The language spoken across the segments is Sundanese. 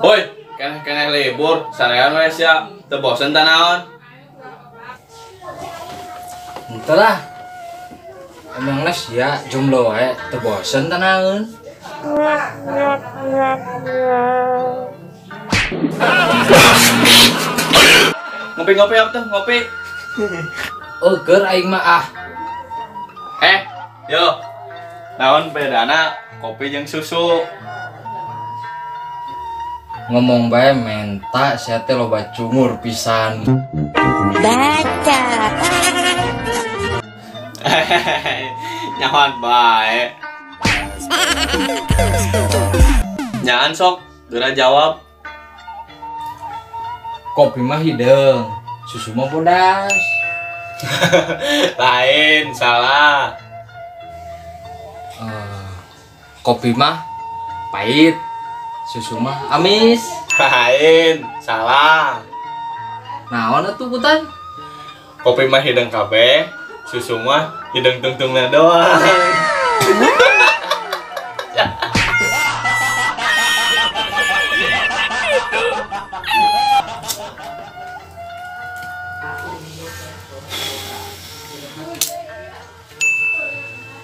Woi, keneh-keneh libur, sarean we sia, teu bosen tah naon? Henteu lah. Emang les ya jomblo wae teu bosen tah naon? Ngopi-ngopi apa tuh? Ngopi. Oh, keur aing mah ah. Yo. Naon bedana kopi jeung susu? Ngomong bae menta sia teh loba cungur pisan. Baca. Nyawan bae. Nyaan sok, geura jawab. Kopi mah hideung, susu mah bodas. Lain, salah. Kopi mah pahit, susu mah amis. Lain, salah. Naon atuh putan? Kopi mah hideung kabeh, susu mah hideung tungtungna doang.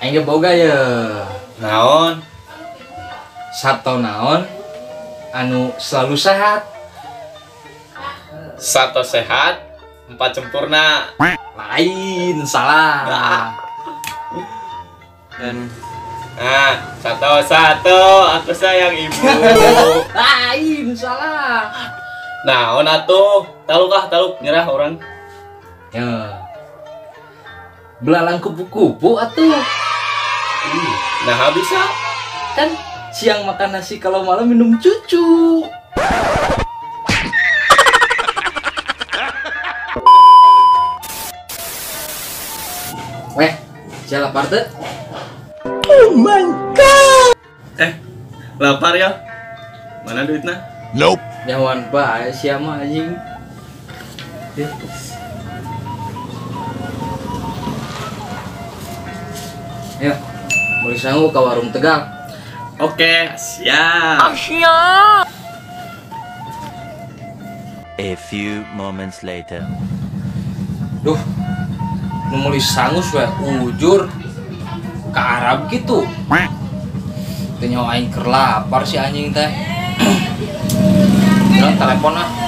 Aing ge boga ye. Naon? Sato naon anu selalu sehat. Sato sehat, empat sempurna. Lain, salah. Dan nah, satu-satu aku sayang ibu. Lain, salah. Naon atuh? Taluk ah, taluk nyerah orang. Ya. Belalang kupu-kupu atuh. Nah, bisa. Kan siang makan nasi, kalau malam minum cucu. Weh, sia lapar teu? Oh my god. Lapar ya? Mana duitna? Nope. Nyawan bae sia mah anjing. Ya, beli sangu ke warung Tegal. Oke, siap. Siap. A few moments later. Duh, nu meuli sangu we ujur ke Arab gitu. Teu nyawa aing keur lapar si anjing teh. Jalan telepon ah.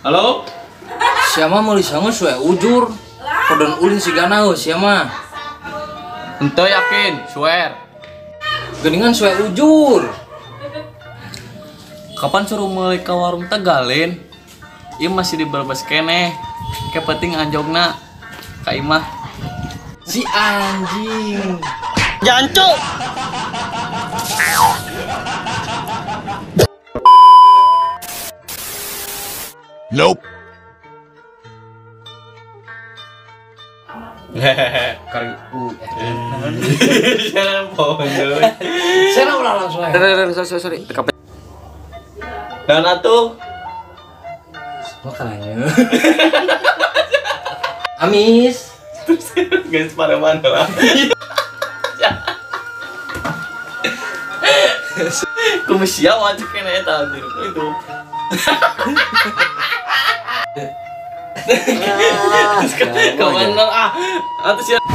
Halo? Siapa meuli sangu we ujur? Kodon ulin sigana heuh sia mah. Henteu yakin, swear. Geuningan suwe ujur. Kapan suruh meuli ka warung Tegal, Lin? Ieu masih di Brebes keneh. Ke penting anjogna ka imah. Si anjing. Jancuk. Nope. Kari u. Jangan bohong. Saya ulah langsung. Sorry. Dan atuh. Makanannya. Amis. Terus guys pada mana lah. Kumis siapa aja kena eta anjir itu. Kemana ah? Atau siapa?